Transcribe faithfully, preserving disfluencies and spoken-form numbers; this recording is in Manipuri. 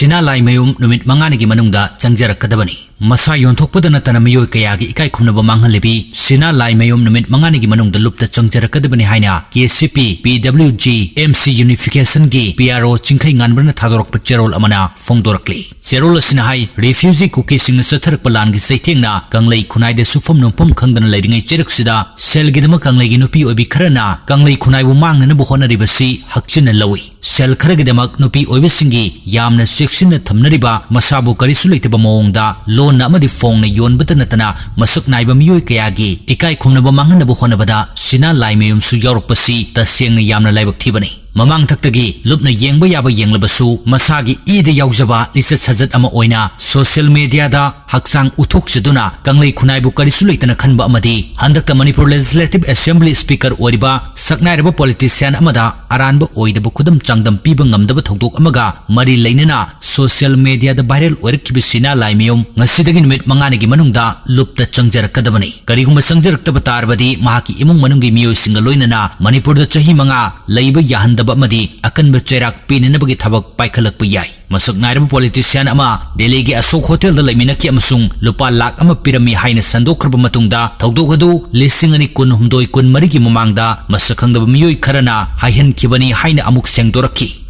ꯁꯤꯅꯥ ꯂꯥꯏꯃꯌꯨꯝ ꯅꯨꯃꯤꯠ ꯃꯉꯥꯅꯤꯒꯤ ꯃꯅꯨꯡꯗ ꯆꯪꯖꯔꯛꯀꯗꯕꯅꯤ꯫ ꯃꯁꯥ ꯌꯣꯟꯊꯣꯛꯄꯗ ꯅꯠꯇꯅ ꯃꯤꯑꯣꯏ ꯀꯌꯥꯒꯤ ꯏꯀꯥꯏ ꯈꯨꯝꯅꯕ ꯃꯥꯡꯍꯜꯂꯤꯕꯤ ꯁꯤꯅꯥ ꯂꯥꯏꯃꯌꯨꯝ ꯅꯨꯃꯤꯠ ꯃꯉꯥꯅꯤꯒꯤ ꯃꯅꯨꯡꯗ ꯂꯨꯞꯇ ꯆꯪꯖꯔꯛꯀꯗꯕꯅꯤ ꯍꯥꯏꯅ ꯀꯦ ꯁꯤ ꯄꯤ, ꯄꯤ W G, M C ꯌꯨꯅꯤꯐꯤꯀꯦꯁꯟꯒꯤ P R ꯑꯣ ꯆꯤꯡꯈꯩ ꯉꯥꯟꯕꯅ ꯊꯥꯗꯣꯔꯛꯄ ꯆꯦꯔꯣꯜ ꯑꯃꯅ ꯐꯣꯡꯗꯣꯔꯛꯂꯤ꯫ ꯆꯦꯔꯣꯜ ꯑꯁꯤꯅ ꯍꯥꯏ, ꯔꯤꯐ꯭ꯌꯨꯖꯤ ꯀꯨꯀꯤꯁꯤꯡꯅ ꯆꯠꯊꯔꯛꯄ ꯂꯥꯟꯒꯤ ꯆꯩꯊꯦꯡꯅ ꯀꯪꯂꯩ ꯈꯨꯟꯅꯥꯏꯗ ꯁꯨꯐꯝ ꯅꯣꯝꯐꯝ ꯈꯪꯗꯅ ꯂꯩꯔꯤꯉꯩ ꯆꯩꯔꯛꯁꯤꯗ ꯁꯦꯜꯒꯤꯗꯃꯛ ꯀꯪꯂꯩꯒꯤ ꯅꯨꯄꯤ ꯑꯣꯏꯕꯤ ꯈꯔꯅ ꯀꯪꯂꯩ ꯈꯨꯟꯅꯥꯏꯕꯨ ꯃꯥꯡꯅꯅꯕ ꯍꯣꯠꯅꯔꯤꯕꯁꯤ ꯍꯛꯆꯤꯟꯅ ꯂꯧꯏ꯫ ꯁꯦꯜ ꯈꯔꯒꯤꯗꯃꯛ ꯅꯨꯄꯤ ꯑꯣꯏꯕꯁꯤꯡꯒꯤ ꯌꯥꯝꯅ ꯆꯦꯛꯁꯤꯟꯅ ꯊꯝꯅꯔꯤꯕ, ꯃꯁꯥꯕꯨ ꯀꯔꯤꯁꯨ ꯂꯩꯇꯕ ꯃꯑꯣꯡꯗ ꯂꯣꯟꯅ ꯑꯃꯗꯤ ꯐꯣꯡꯅ ꯌꯣꯟꯕꯇ ꯅꯠꯇꯅ ꯃꯁꯛ ꯅꯥꯏꯕ ꯃꯤꯑꯣꯏ ꯀꯌꯥꯒꯤ ꯏꯀꯥꯏ ꯈꯨꯝꯅꯕ ꯃꯥꯡꯍꯟꯅꯕ ꯍꯣꯠꯅꯕꯗ ꯁꯤꯅꯥ ꯂꯥꯏꯃꯌꯨꯝꯁꯨ ꯌꯥꯎꯔꯛꯄꯁꯤ ꯇꯁꯦꯡꯅ ꯌꯥꯝꯅ ꯂꯥꯏꯕꯛ ꯊꯤꯕꯅꯤ꯫ ꯃꯃꯥꯡꯊꯛꯇꯒꯤ ꯂꯨꯞꯅ ꯌꯦꯡꯕ ꯌꯥꯕ ꯌꯦꯡꯂꯕꯁꯨ, ꯃꯁꯥꯒꯤ ꯏꯗ ꯌꯥꯎꯖꯕ ꯂꯤꯆꯠ ꯁꯥꯖꯠ ꯑꯃ ꯑꯣꯏꯅ ꯁꯣꯁꯤꯌꯦꯜ ꯃꯦꯗꯤꯌꯥꯗ ꯍꯛꯆꯥꯡ ꯎꯠꯊꯣꯛꯆꯗꯨꯅ ꯀꯪꯂꯩ ꯈꯨꯟꯅꯥꯏꯕꯨ ꯀꯔꯤꯁꯨ ꯂꯩꯇꯅ ꯈꯟꯕ ꯑꯃꯗꯤ ꯍꯟꯗꯛꯇ ꯃꯅꯤꯄꯨꯔ ꯂꯦꯖꯤꯁꯂꯦꯇꯤꯚ ꯑꯦꯁꯦꯝꯕ꯭ꯂꯤ ꯁ꯭ꯄꯤꯀꯔ ꯑꯣꯏꯔꯤꯕ ꯁꯛꯅꯥꯏꯔꯕ ꯄꯣꯂꯤꯇꯤꯁꯤꯌꯥꯟ ꯑꯃꯗ ꯑꯔꯥꯟꯕ ꯑꯣꯏꯗꯕ ꯈꯨꯗꯝ ꯆꯥꯡꯗꯝ ꯄꯤꯕ ꯉꯝꯗꯕ ꯊꯧꯗꯣꯛ ꯑꯃꯒ ꯃꯔꯤ ꯂꯩꯅꯅ ꯁꯣꯁꯤꯌꯦꯜ ꯃꯦꯗꯤꯌꯥꯗ ꯚꯥꯏꯔꯦꯜ ꯑꯣꯏꯔꯛꯈꯤꯕ ꯁꯤꯅꯥ ꯂꯥꯏꯃꯌꯨꯝ ꯉꯁꯤꯗꯒꯤ ꯅꯨꯃꯤꯠ ꯃꯉꯥꯅꯤꯒꯤ ꯃꯅꯨꯡꯗ ꯂꯨꯞꯇ ꯆꯪꯖꯔꯛꯀꯗꯕꯅꯤ꯫ ꯀꯔꯤꯒꯨꯝꯕ ꯆꯪꯖꯔꯛꯇꯕ ꯇꯥꯔꯕꯗꯤ ꯃꯍꯥꯛꯀꯤ ꯏꯃꯨꯡ ꯃꯅꯨꯡꯒꯤ ꯃꯤꯑꯣꯏꯁꯤꯡꯒ ꯂꯣꯏꯅꯅ ꯃꯅꯤꯄꯨꯔꯗ ꯆꯍꯤ ꯃꯉꯥ ꯂꯩꯕ ꯌꯥꯍꯟꯗꯕ ꯑꯃꯗꯤ ꯑꯀꯟꯕ ꯆꯩꯔꯥꯛ ꯄꯤꯅꯅꯕꯒꯤ ꯊꯕꯛ ꯄꯥꯏꯈꯠꯂꯛꯄ ꯌꯥꯏ꯫ ꯃꯁꯛ ꯅꯥꯏꯔꯕ ꯄꯣꯂꯤꯇꯤꯁꯤꯌꯥꯟ ꯑꯃ ꯗꯦꯜꯂꯤꯒꯤ ꯑꯁꯣꯛ ꯍꯣꯇꯦꯜꯗ ꯂꯩꯃꯤꯟꯅꯈꯤ ꯑꯃꯁꯨꯡ ꯂꯨꯄꯥ ꯂꯥꯈ ꯑꯃ ꯄꯤꯔꯝꯃꯤ ꯍꯥꯏꯅ ꯁꯟꯗꯣꯛꯈ꯭ꯔꯕ ꯃꯇꯨꯡꯗ, ꯊꯧꯗꯣꯛ ꯑꯗꯨ ꯂꯤꯁꯤꯡ ꯑꯅꯤ ꯀꯨꯟꯍꯨꯝꯗꯣꯏ ꯀꯨꯟꯃꯔꯤꯒꯤ ꯃꯃꯥꯡꯗ ꯃꯁꯛ ꯈꯪꯗꯕ ꯃꯤꯑꯣꯏ ꯈꯔꯅ ꯍꯥꯏꯍꯟꯈꯤꯕꯅꯤ ꯍꯥꯏꯅ ꯑꯃꯨꯛ ꯁꯦꯡꯗꯣꯔꯛꯈꯤ꯫